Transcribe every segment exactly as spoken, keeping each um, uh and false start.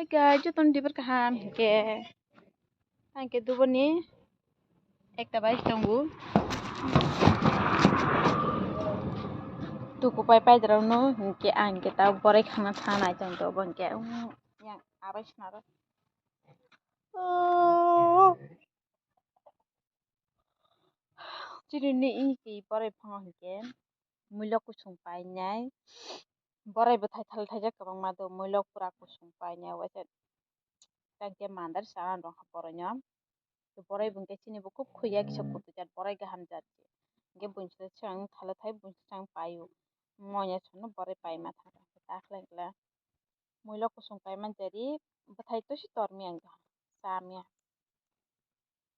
Guys, jotono dibar kaham hinkhe. Hinkhe duboni ekta bai tongo. Tuku pai pai rokno hinkhe ang hinkhe ta borai khana thang nai tong to bo hinkhe. Yang abai swnaro. Oh. Chini ni i ki borai phango hinkhe. Muilok kusung painai. Borai bwthai thal thaijak kwbangma do, muilok pura kusung painai, waisa tangke mandar sana dong ha boraino. To borai bo hwnkhe chini bo khub khuya kisa kutu jat, borai gaham jat. Hwnkhe buinswk chwng thalo thai buinswk chwng paio. Moya sono borai paima thangkha. Dakhlai kla muilok kusung paima jari bwthai tosi tormi ang cha miya.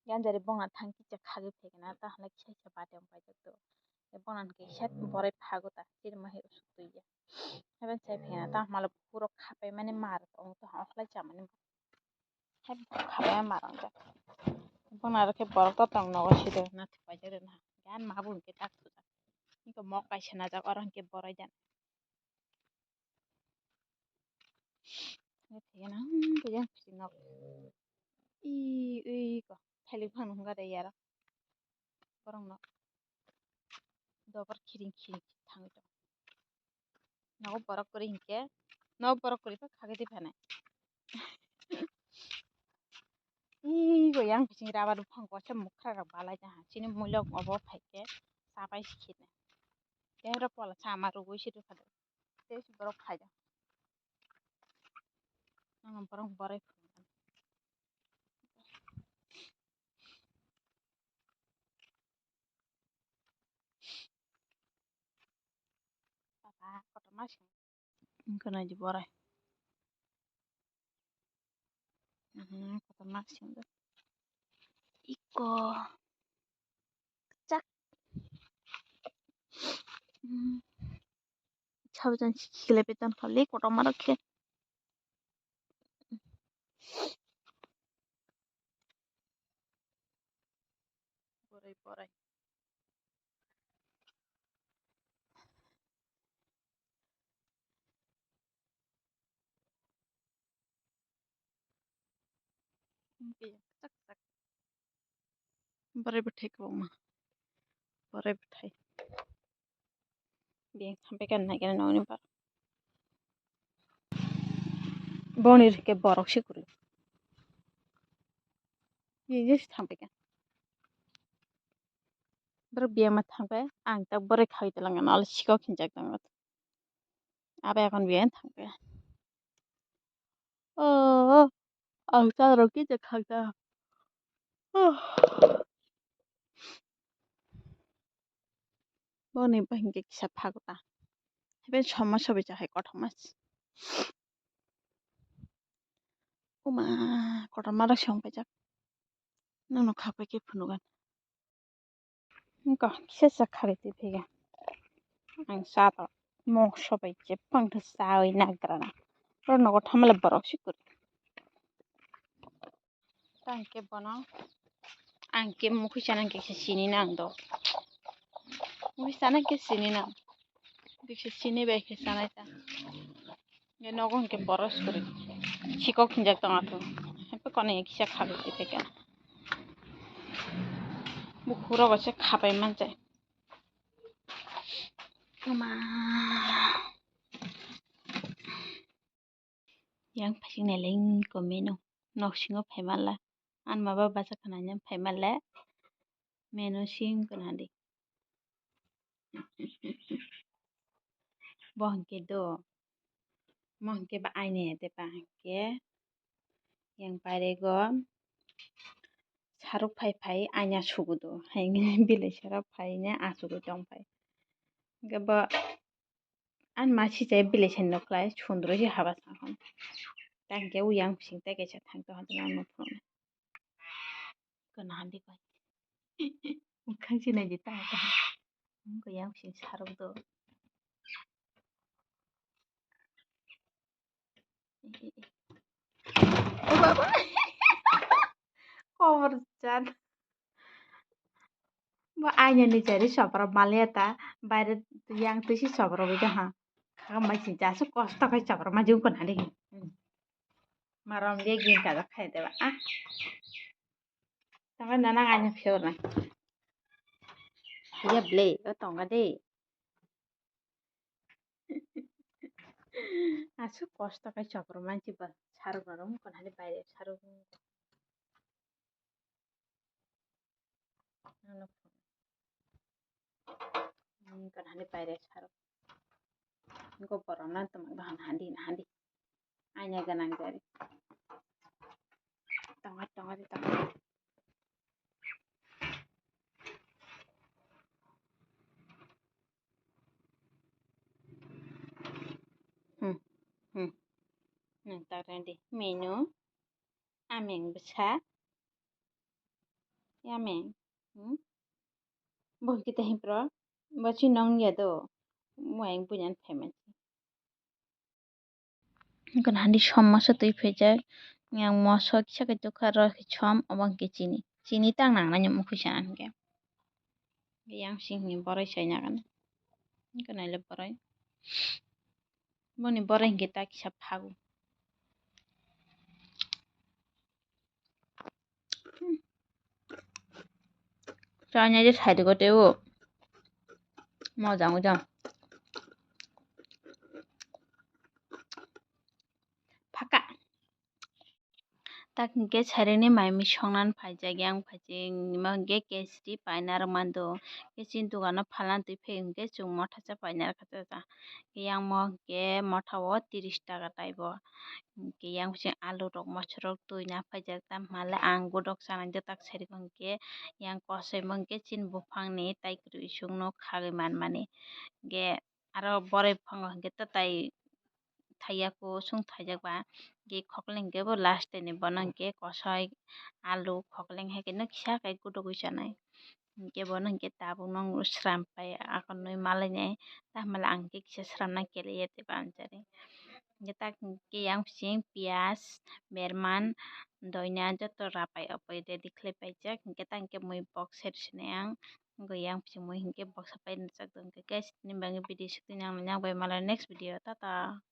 Yanjari bongna thang kisa khagwi phaikhe na, ta hwnle kisa kisa bati wng paijak do. Bongna hwnkhe kisa borai phago ta, chirima hai usuk twi ya. Haiban sai phaikhe na, ta hwnle bukhuk rok khapai mani mar tong to, hwnle chamani. Hai bukhuk khapai mar wngjak. Bongna rok khe borok to tong nogo sido, na thik paijak rw na. Gan ma bo hwnkhe tak thujak. Niko mok kaisa najak, oro hwnkhe borai jan. Nge thegena, hmm, bujang pisi nok. I, ui, ko, thailik phang nung gada yara. Borok nok. Dobar khiring khiring thangwi tong. Nogo borok kwrwi hinkhe, nogo borok kwrwi khe khagwi twi phanai. Ih, bo yang bising rubber buphang kosa mukra rok balai jaha. Chini muilok obo phaikhe sapai sikhirnai. Tei oro pola sama rugwi si rwkha de. Tei si borok phaijak. Ano borok borai phunukha. Papa, kotorma sing. Wngkha nai di borai. Mhm, kotorma sing do. Iko. Chak. Hmm. Sabijan si khilai pai tong kha le kotorma rok khe. Borai, borai. Borai bwthai kwbangma. Borai bwthai. Biyang thampaikan naigen nokni borok. Boni rikhe borok se kwrwi. Biyang se thampaikan. Borok biyang ma thampaiya, ang tak borai khai tonglango, nole sikok hinjak tongo. Abo ekon biyang thampaiya. Oh, ang chakrok kisa khaksa. Oh. Boni bahai hwnkhe kisa phago ta. Haiphano somma sobai cha hai kothoma. Oma, kotorma rok se wng paijak. Nono kha pai khe phunugan. Wngkha kisa sa khari twi phega. Ang sa to mokso bai chepang khe chawi nagrana. Oro nogo thamle borok se kwrwi. Tang khe bono ang khe mukhui sana khe sini nang do. Mukhui sana khe sini nang. Bikhe sini bai khe sanai ta. Nge nogo hwnkhe boros kwrwi. Sikok hinjak tong athung. Haiphano kisa khagwi twi phaikha. Bukhuk rogo se khapai manjai. Oma. Yang phasing nai leng ko menu. Nok singo phai manla. An ma ba basa khna yang phai manle. Menu sing ko nadi. Bo hwnkhe do. Mo hwnkhe ba aini de ba hwnkhe. Yang pairego saruk phai phai aina sugudo. Haini bilai saruk phai ne asugui tong phai. Hwnkhe bo ani ma si chai bilai sai nukhlai sundro se haba sahon. Tang khe uyang bising tei kaisa thang tong hadi ma phone. Kana hadi koi. Mukhang si nai di ta ta. Ang ko yang sing sarok do. O baba. Kobor chan. Bo aina ni jari sopra maliya ta. Baire yang twi si sopra bo jaha. Kha mai si jasu kosto khai sopra ma jung ko nani. Marom dia gin kajak khai deba. Ah. Tongka nana ngaina phiyor nai. Iya ble, o tongka de. Aswk kosto khe chopro manchi ba sarok rok kon hani baire sarok. Kon hani baire sarok. Go borom na tong handi handi. Aina ganang jari. Tonga tonga di tonga. Hmm. Hmm. Nang tak rendi. Menu. Ameng bwsa. Yameng. Hmm. Bo kita himpro. Bo chi nong ya do. Mo yang bunyan famous. Hwnkhe handi som masa twi phaijak, yang moso kisa khe tukha, aro khe som, obo hwnkhe chini. Chini tang nangnai ni mokhe sana hwnkhe. Yang sing ni boroi sai nang ani. Hwnkhe naile boroi. Boni boroi hwnkhe ta kisa phagu. Chanya je sai de gote o. Mojang mojang. Phaka. Tak hwnkhe sairini mai mui songnan phaijak yang phaijak hwnkhe kesri paina rwmando. Kesri dogano phalna twi phai hwnkhe chwng motha cha paina rwkha cha. Yang mo hwnkhe motha o tiris taka taibo. Hwnkhe yang bising alu rok moso rok twi na phaijak tamo hwnle ang godok chanai de tak sari hwnkhe yang kosoi mo hwnkhe chini buphang ni tai kwrwi songno khagwi manmani. Hwnkhe aro boroi buphango hwnkhe tatai thaiya kusung thaijak ba, hwnkhe khokleng hwnkhe bo last ni bono hwnkhe kosoi alu khokleng hai khe no kisa khe gudugwi chanai. Hwnkhe bono hwnkhe tabuk no sram pai akonwi malainai, tamhala ang khe kisa sramna kele ya tei bamjari. Hwnkhe tak hwnkhe yang bising piyaj, berman, doina joto rapai apai ready khlai paijak. Hwnkhe tak hwnkhe mui box seri sinai ang. Hwnkhe yang bising mui hwnkhe box pai rwjak do. Hwnkhe guys, nini bagwi video sukti nang nang bai mala next video. Tata.